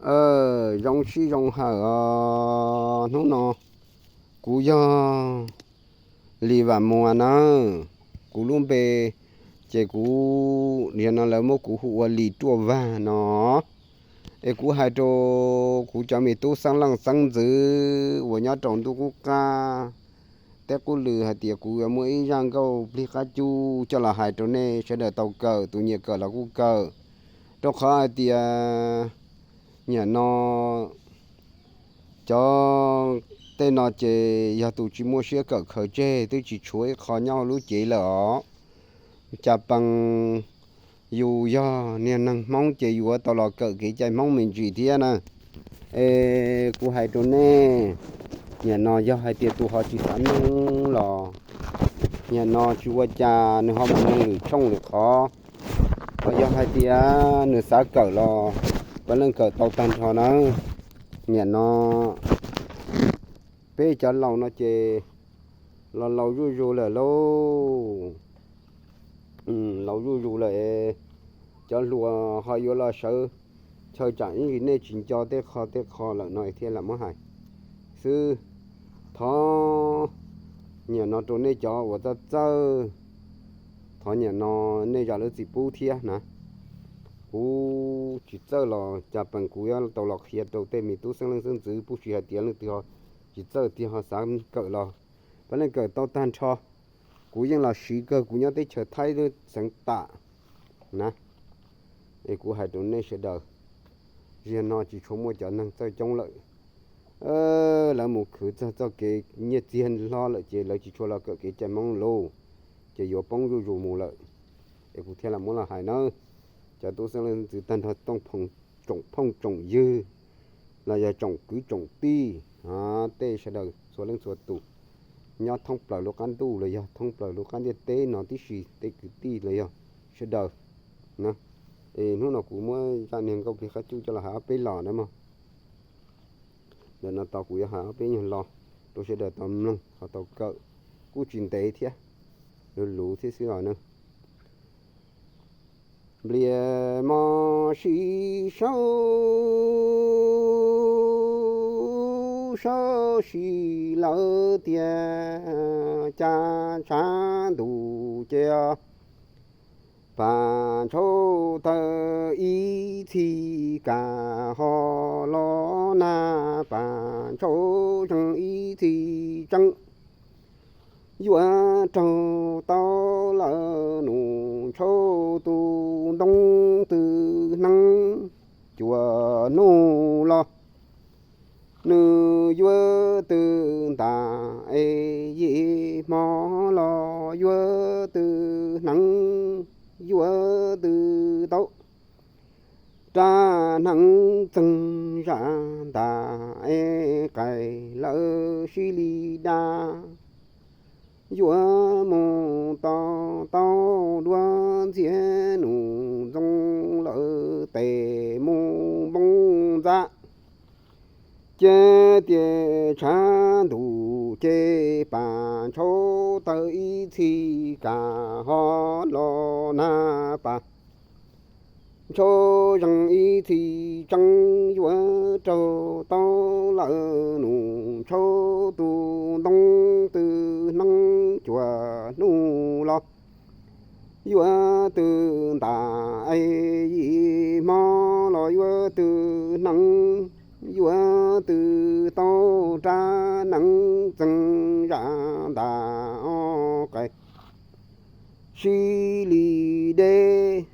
Zoo sij zoo hawm os, hnub no kuv yog Lis Vam Muas nawb. Kuv lub npe ces kuv, nim no lawv muab kuv hu ua Lis Ruaj Vag no. Es kuv hais rau kuv cov me tub xeeb leej xeeb ntxwv uas nyob rau ntuj qub qab teb qub lw hais tias kuv yuav muaj ib zaj nkauj plig qab cub coj los hais rau nej sawv daws tau kawm, tus nyiam kawm los kuj kawm. Rau qhov hais tias nim no cov tej no ces yog tus tsis muaj siab kawm khaws tseg twb tsis tshuav ib qho nyob hauv lub cev lawm os. Cas pees yus yog niag neeg Hmoob ces yuav tau los kawm kev cai Hmoob me ntsis thiab na. Es kuv hais rau nej, nim no yog hais tias tus ho tsis xav mloog los nim no tsis ua cas, nws ho mus mloog lwm tshooj lwm qhov. Ho yog hais tias nws xav kawm los peb leej kawm tau tag nrho nawb. Nim no peb cov laus no ces los laus zuj zus lawm lauj. Laus zuj zus lawm, cov hluas ho yuav los sawv chaw tsam ib ntsis nej tsis nco tej qho tej qho lawm no thiaj lam muab hais xwb. Thov nim no rau nej cov uas txawj txawj, thov nim no nej zam lub txim pub thiab na. Kuv tsis txawj los cas pees kuv yuav tau los qhia rau tej me tub xeeb leej xeeb ntxwv, puas tsis hais tias leej twg ho tsis txawj tiag ho xav kawm los peb leej kawm tau tag nrho. Kuv yeej los siv kawg, kuv nyob teb chaws Thaib lub xeev Tam na. Es kuv hais rau nej sawv daws, zaum no tsis tshua muaj cov neeg txawj coob lawm. Lawv mus khwv txog txoj kev nyiaj txiag hlob lawm ces lawv tsis tshua los kawm kev cai Hmoob lauj, ces yuav poob zuj zus mus lawm. Es kuv thiaj los muab los hais nawb. Cov tub xeeb leej ntxwv tag nrho, tsoom phooj tsoom ywg los yog tsoom kwv tsoom tij, tej sawv daws txhua leej txhua tus nyob thoob plaws lub qab ntuj los yog thoob plaws lub qab ntiaj teb no tib si, tej kwv tij los yog sawv daws na. Es hnub no kuv muab zaj niag nkauj plig qab cub coj los hais ob peb los na mog. Ntawm no tos kuv yuav hais ob peb nyuag lo rau sawv daws tau mloog ho tau kawm, kuj tsis ntev thiab, luv luv thiab xwb os na. Nplias mos sib saub, saub sib lawv tiag, cas tshav ntuj ces pas ntshauv tawm ib txhis kam ho los na, pas ntshauv zeeg ib txhis tseeb. Yuav raug tau lawm nus tshauv tus ntoo twg hneev cuaj hnub los, nws yuav twb ntas es yim hmo los yuav twb hneev, yuav twb tau rab hneev txeeg zam ntas es qais lawv sib li dab. Yuav mus to taub duab ntxiag nus ntxoo lawm tes mus npoo ntxa. Ces tias tshav ntuj ces pas ntshauv tawm ib txhis kam ho los na, pas ntshauv zeeg ib txhis tseeb. Yuav raug tau lawm nus tshauv tus ntoo twg hneev cuaj hnub los, yuav twb ntas es yim hmo los yuav twb hneev, yuav twb tau rab hneev txeeg zam ntas os qais sib li deb.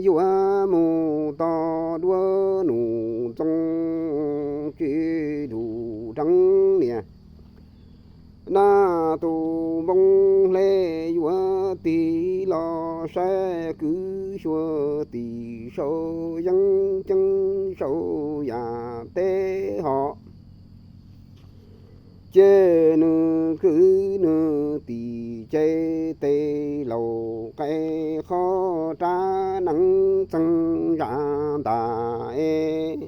Yuav mus to duab nus ntxoo tsis lus dheev niam na, tus npoo hle yuav tig los saib kwv xyuas tim saum yeeb ceeb saum yam teb hos. Ces nws kwv nws tij ces tes laus qe qhov rab hneev txeeg zam ntas es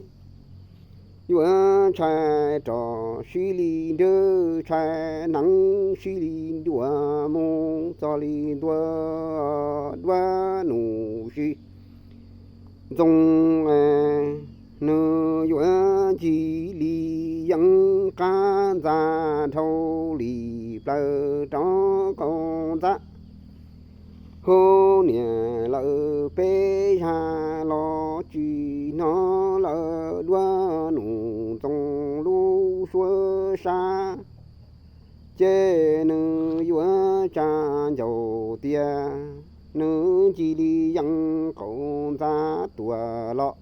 yuav ntshai rov sib li nrab, ntshai hneev sib li nruam mus txog li ntua duab nus sib ntxoo, nws yuav qab ntxa dhau li plaws rov qaum ntxa. Hu niam lawv peb zag los tsis hnov lawv duab num ntxoo lub suab sab. Ces nws yuav tsa ncaus tias nws cia li yeej qaum ntxa tuaj los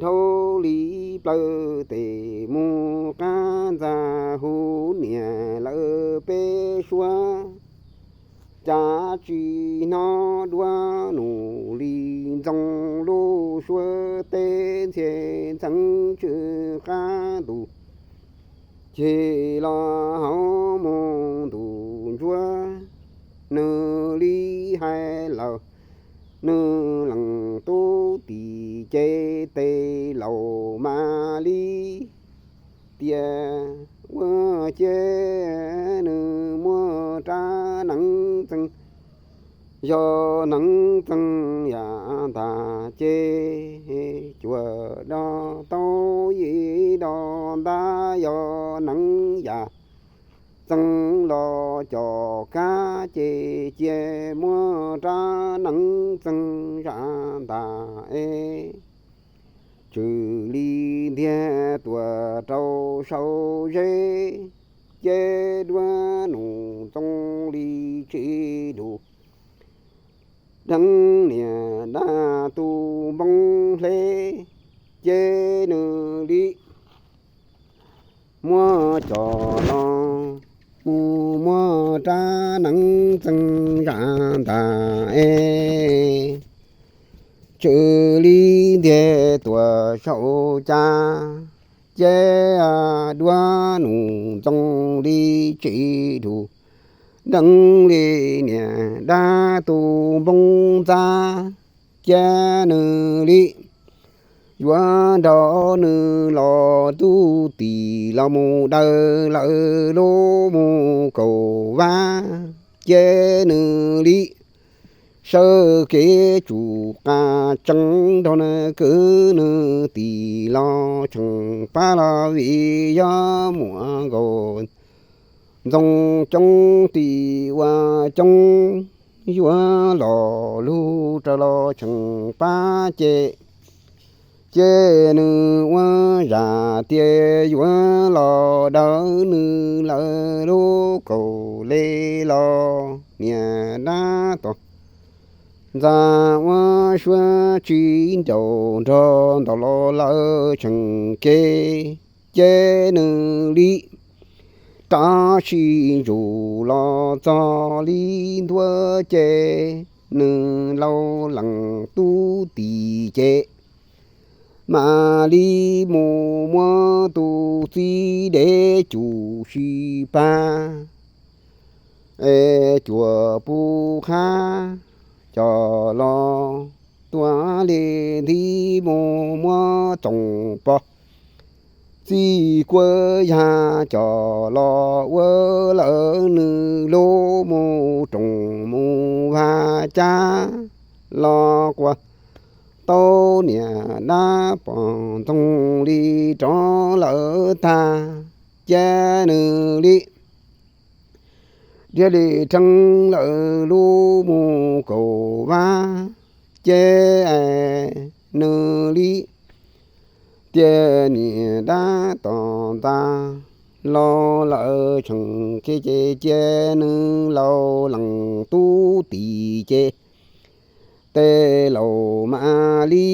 dhau li plaws tes mus qab ntxa hu niam lawv peb suab. Cas tsis hnov duab num li ntxoo lub suab teb ntxhia ntxheev tsw qab ntuj. Ces los hauv mus ntus ntsuab, nws li hais lawm, nws leej tub tim ces tes laus mam li tias ua ces nws muaj rab neeb txeeg. Yog neeb txeeg yam ntag ces cuam do tau yim do ntab, yog neeb yam txeeg los cov kab ces cia muab rab neeb txeeg zam ntag es. Tsw li ntiag tuaj rau saum zeb, ces duab num ntxoo li tsis dhus. Deev niam dab tu npoo hle, ces nws li muab cov los mus muab rab neeb txeeg zam ntag es. Tsw li ntiag tuaj saum cas, ces duab num ntxoo li tsis dhus. Deev li niam dab tu npoo ntxa, ces nws li yuav nrog nws los tub tim los mus daws lawv lub mus kaum vab, ces nws li sawb kev tsum qas tseeb nrog nws kwv nws tim los tseem pab los vim yog muaj nkaus ntxoo coob tim ua coob, yuav los lug rau los tseem pab ces. Ces nws ua zam tias yuav los daws nws lawv lub kaum le los niam dab tom ntxa ua suab tsis nraus nrog ntaus los lawv tseem kev, ces nws li rov sib ntsus los txog li ntuj ces nws laus leej tub tim ces mam li mus muab tus txiv dev cum sib pab es cuam pub qhab coj los tuaj li nthi mus muab txoos pov txij kuab yag coj los ua lawm nws lub mus roos mus vaj cab los quas tau niam dab pom ntxoog li rov lawm tag, ces nws li dhia li rheev lawm lub mus kaum vab, ces nws li tias niam dab tom ntxa los lawm tseem kev ces cia nws laus leej tub tim ces tes laus mam li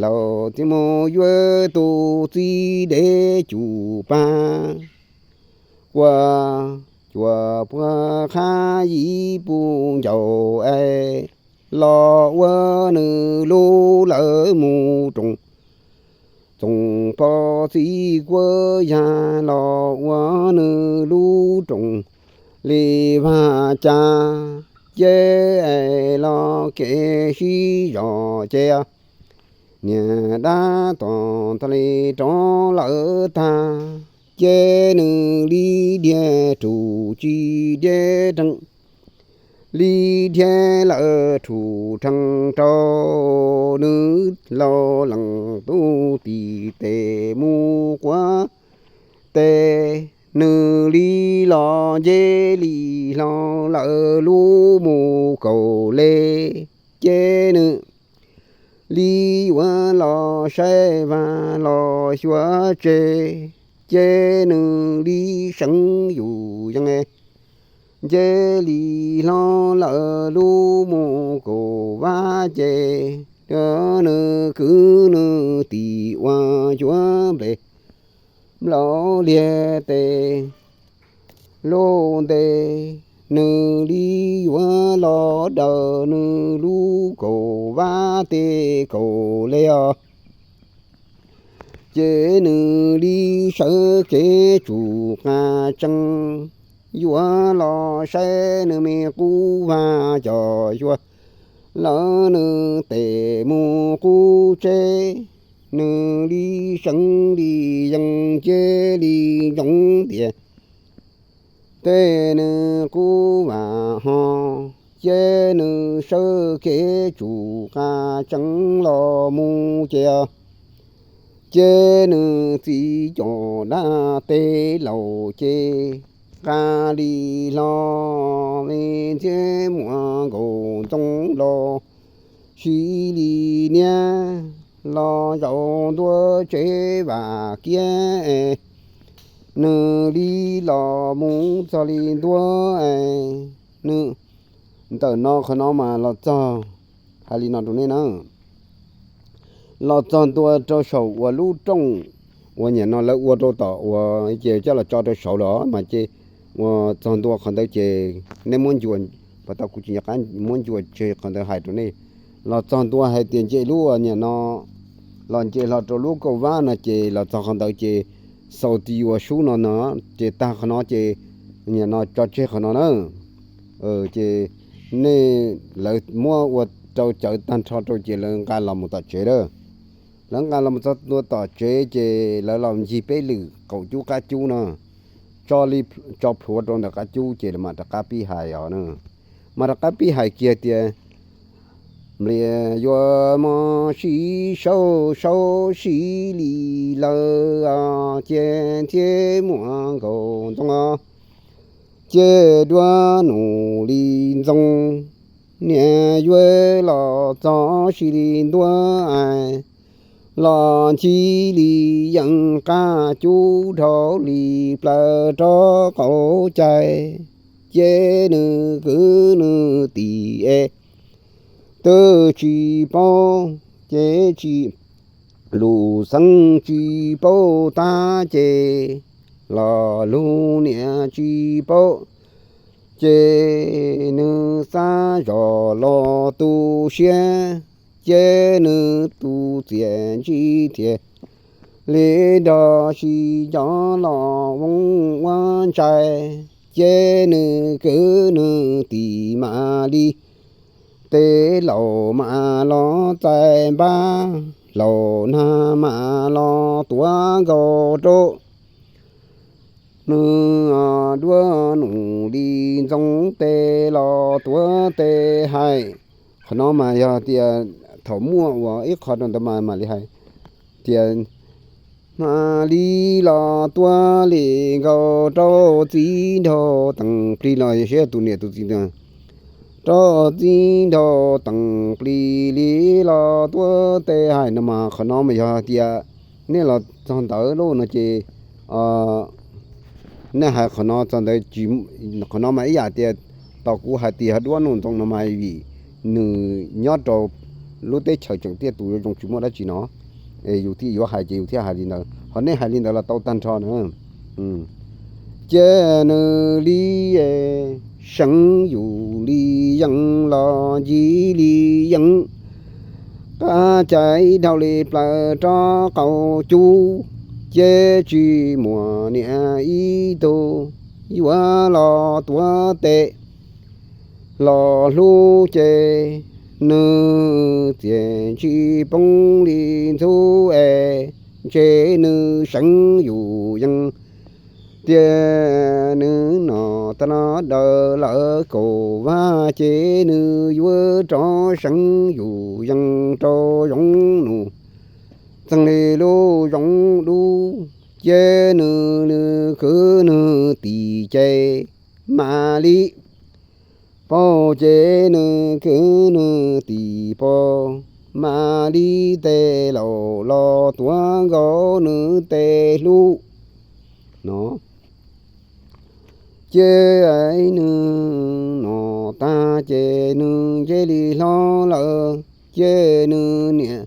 laus txiv mus yuav tus txiv dev cum pab quas cuam puag qhab yim puv ncaus es los ua nws lub lawv mus roos txoos pov txij kuab yag los ua nws lub roos li vaj cab, ces los kev sib zog ces niam dab tom ntxa li rov lawm tag, ces nws li dhia rhuv tsis dhia rheev, li dhia lawm rhuv rheev rau nws laus leej tub tim tes mus quas tes, nws li los nce li hlo lawm lub mus kaum le, ces nws li yuav los saib vaj los xyuas tsev, ces nws li seev yus yees nce li hlo lawm lub mus kaum vaj ces, nws kwv nws tij ua cuav nplej nplaum liag tes lub nte, nws li yuav los daws nws lub kaum vaj tes kaum le os. Ces nws li sawv kev tsum qas tsees yuav los saib nws me qub vaj cov xyuas lawm nws tes mus qub tsev, nws li seev li yees cia li ntsoov tias tej nws qub vam ho, ces nws sawv kev tsum qas tsees los mus ces, ces nws txiv cov dab teb laus ces nqa li hlo li thiab muam nkaus ntxoo los sis li niab los zaum ntua tsev vam kiag, nws li los mus txog li ntua, nws ntawm no qhov no mas los txog, hais li no rau nej na, los txog ntua rau saum uas lub rooj uas niam no lawv ua rau tom uas ces coj los tso rau saud los mas ces uas txog ntua qhov ntawd ces nej muab ncua, pas tau kuv tsis nco qab muab ncua tseg qhov ntawd hais rau nej. Los txog ntua hais tias nce lub uas niam no los nce hlo rau lub kauj vab no ces los txog qhov ntawd ces xaus ti yuav sub no no ces tag qhov no ces niam no tso tseg qhov no na. Ces nej, lawv muab ua rau cawv tag nrho rau ces lawv nqa los mus tom tsev lawm. Lawv nqa los mus txog ntua tom tsev ces lawv los ncig peb lwm qaum cub qab cub no, tso li, tso plhuav rau ntawm qab cub ces lawv mam rov qab pib hais os na. Mam rov qab pib hais kiag tias nplias yuav mos sib saub saub sib li lawm os, ces thiab muam nkaus ntxoo os, ces duab nus li ntxoo, niam yuav los txog sib li ntua los ncig li yees qab cub dhau li plaws rov qaum cai, ces nws kwv nws tij es twb tsis paub, ces tsis, lus xeeb tsis paub tab ces los lus niam tsis paub, ces nws xav zos los tu siab, ces nws tus txiam ntsig thiaj li nrog sib cov los voos ua ntsais, ces nws kwv nws tij mam li tes laus mam los txais npab, laus nag mam los tuav nkaus rau nws, duab nus li ntxoo tes los tuav tes hais. Qhov no mas yog tias thaum muaj uas ib qho rau ntawd mas mam li hais tias, mam li los tuav li nkaus rau txiv nraug teem plig los yog siab tus niam tus txiv ntawd, rau txiv nraug teem plig li los tuav tes hais no mas qhov no mas yog tias nej los txog ntawd lawm no ces nej hais qhov no txog ntawd, qhov no mas ib yam tias tau kuv hais tias duab nus ntxoo no mas vim nws nyob rau lub teb chaws tseem tiaj tus zoo tsis muaj dab tsi no, yus thiaj yuav hais ces yus thiaj hais li ntawd, ho nej hais li ntawd los tau tag nrho na. Ces nws li seev yus li yees los ncig li yees qab cai dhau li plaws rov qaum cub, ces tsis muaj niam ib tug yuav los tuav tes los hlub, ces nws txiam tsis poob li ntxhub es ntshe nws seev yus yees tiag. Nws no tag no daws lawm kaum vag, ces nws yuav rov seev yus yees rau zoov nus txeeg li lub zoov dub. Ces nws li kwv nws tij ces mam li paug, ces nws kwv nws tij paug, mam li tes laus los tuav nkaus nws tes hlub no. Ces nws no tag ces nws cia li hlob lawm, ces nws niam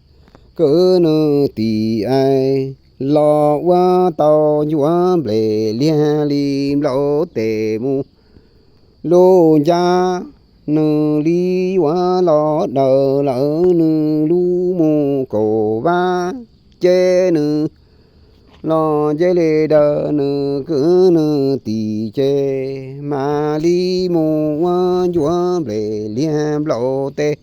kwv nws tij es los ua tau ncuav nplej liag li nplaum tes mus lub ncaj, nws li yuav los daws lawm nws lub mus kaum vab, ces nws los cia li daws nws kwv nws tij ces mam li mus ua ncuav nplej liag nplaum tes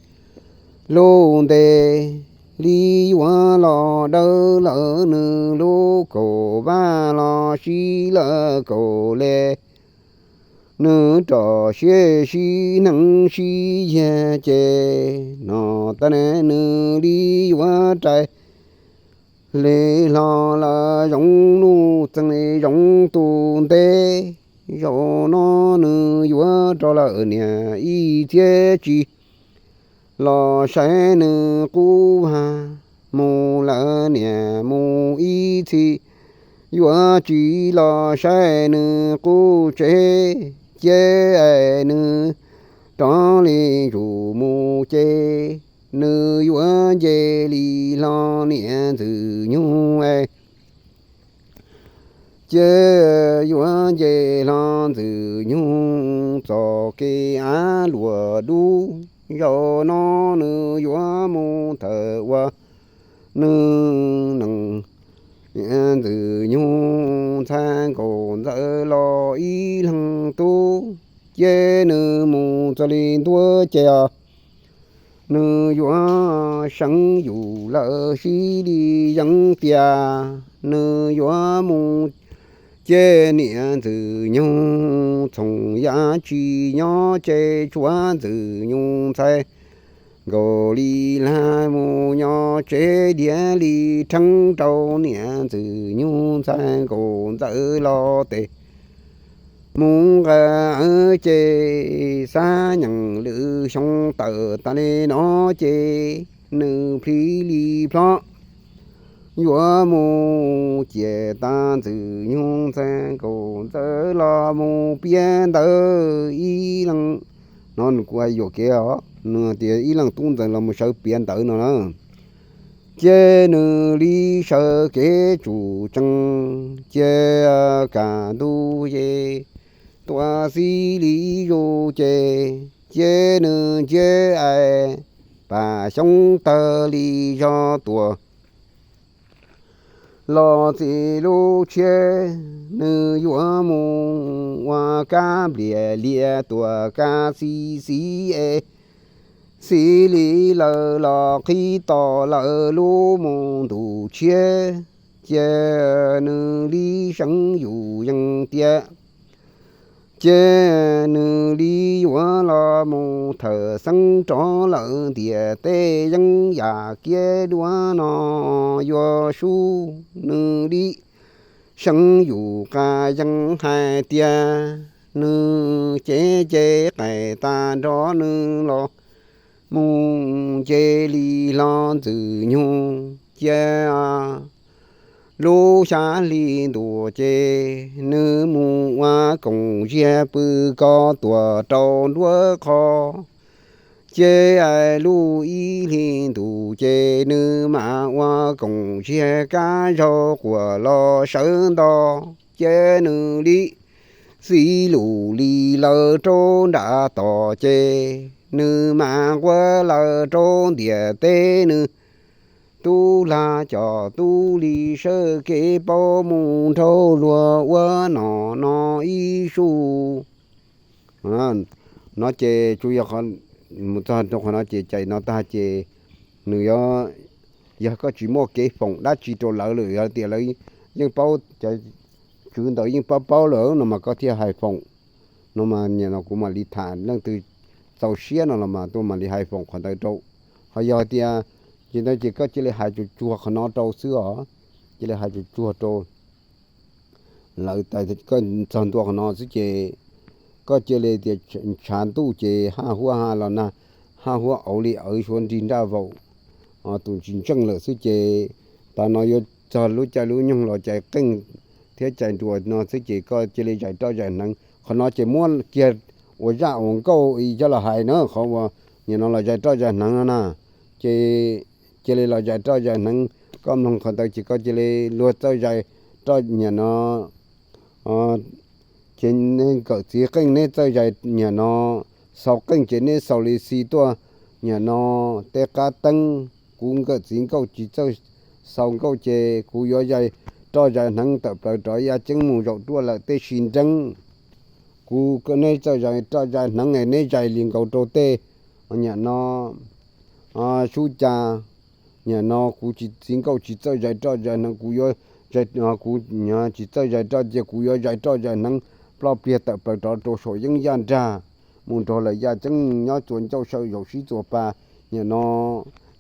lub ntev, li yuav los daws lawm nws lub kaum vab los sib lawm kaum le. Nws rau siab sib hneev sib yiag ces no tag nws li yuav rais li hlo lawm zoo nuj txeeg li zoo tus ntev. Zaum no nws yuav rau lawm niam ib txhiab tsis los saib nws qub vag, mus lawm niam mus ib txhis, yuav tsis los saib nws qub tsev, ces es nws rov li ntsuj mus ces nws yuav nce li hlo niam ntxwg nyoog es. Ces yuav nce hlo ntxwg nyoog txoj kev av luaj dub, zaum no nws yuav mus thawm ua nws nees. Ntxwg nyoog ntxhais nkaus ntxawm los ib leeg tub, ces nws mus txog li ntua ces os, nws yuav seev yus lawm sib li yeev tias nws yuav mus. Ces niam ntxwg nyoog txhoov yam tsis nyob ces tshuav ntxwg nyoog ntxhais nkaus li lag mus nyob tsev diav li rheev rau niam ntxwg nyoog ntxhais nkaus ntxawm los tes mus nqa ces xab nyeem lwm xyoo tawm tas li no ces nws plhis li plhob yuav mus ciam tag ntxwg nyoog ntxhais nkaus ntxawm los mus piav ntawv ib leeg. No nws kuj hais yuam kev os, nws tias ib leeg tub ntxhais los mus sawv piav ntawv no na. Ces nws li sawv kev tsum tsees, ces kaj ntug ces tuaj xib li ib zaug ces, ces nws ntsia es pam xyoob tawg li zog tuaj los txij lub tshiab, nws yuav mus ua kab nplias lias tuaj kab xib xib es xib li lawm los qhib tos lawm lub mus ntu tshiab, ces nws li seev yus yees tias, ces nws li yuav los mus thawm xeeb rov lawm ntiaj teb yeeb yam kiab duab no yuav sub, nws li seev yus qab yees hais tias nws cev cev qais tag nrho nws los mus nce li hlo ntxwg nyoog cia lub xya hli ntuj ces nws mus ua koom ziag pw ko tuaj rau nruab qhov. Ces lub ib hli ntuj ces nws mam ua koom ziag kab zaug quas los sawv nto. Ces nws li xib lus li lawm rau nram tod ces nws mam nquag lawm rau ntiaj teb nws tub lag coj tub li sawv kev paub mus nraug luag ua nom no ib su. No ces tsuas yog mus txog rau qhov no ces cais no tag ces nws yuav, yog koj tsis muaj kev foom dab tsi rau lawv lawm, yog tias lawv yeej paub, cov tswv ntawd yeej paub paub lawm no mas koj thiaj hais foom. No mas nim no kuv mam li tham leej twg txaus siab no los mas tuaj mam li hais foom qhov ntawd rau. Ho yog tias, ces ntawd ces koj cia li hais tsuag tsuag qhov no rau xwb os, cia li hais tsuag tsuag rau. lawv tais koj txog ntua qhov no xwb ces koj cia li tias ntshav ntuj ces haj huab ha los nag, haj huab auv li awv suav nrig nraj vaum, tus tsis ntseej lawm xwb ces tas no yuav txog lub caij lub nyoog los cais qeej thiab cais nruas no xwb ces koj cia li zais roj zais hneev. Qhov no ces muab kiag ua zaj ua nkauj coj los hais na, qhov uas nim no los zais roj zais hneev no na, ces cia li los zais roj zais hneev. Koj mloog qhov ntawd ces koj cia li luag txawj zais roj nim no ces nej nkawm txiv qeej neb txawj zais nim no xaus qeej ces neb xaus li xi tuaj nim no tej qab teeb. Kuv nkawm txiv nkauj tsis txawj xaus nkauj ces kuv yuav zais roj zais hneev tawm plaws rov yaj ceeb mus zaum ruaj lawm tej si nreeb. Kuv neb txawj zais roj zais hneev neb zais li nkaus rau tej nim no sub ca. Nim no kuv txiv nkauj tsis txawj zais roj zais hneev, kuv yuav, kuv tsis txawj zais roj ces kuv yuav zais roj zais hneev ploj pliag tawm plaws rov rau saum yeeb yaj nrag mus nrog lawm yaj ceeb nyob txua ncauj saw zaum sib txuas pa. Nim no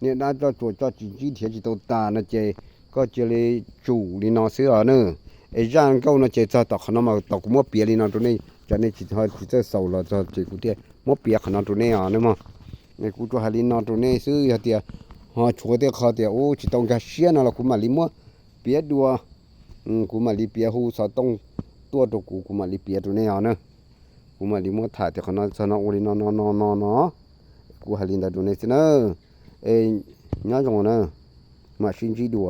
niaj dab toj tsuas tso tsis ntsib nrhiav tsis tau tas no ces koj cia li tsum li no xwb os na. Es zaj nkauj no ces txog tom qhov no mas tom kuv muab piav li no rau nej, tsam nej tsis txawj xaus los txog ces kuv thiaj muab piav qhov no rau nej os na mog. Kuv tsuas hais li no rau nej xwb, yog tias ho tshuav tej qho tias ub tsis tau nkag siab no los kuv mam li muab piav dua. Kuv mam li piav hu xov tooj tuaj rau kuv, kuv mam li piav rau nej os na. Kuv mam li muab tham tias qhov no txog no ua li no no no no no. Kuv hais li ntawd rau nej xwb na. Es nyob zoo na, mam sib ntsib dua.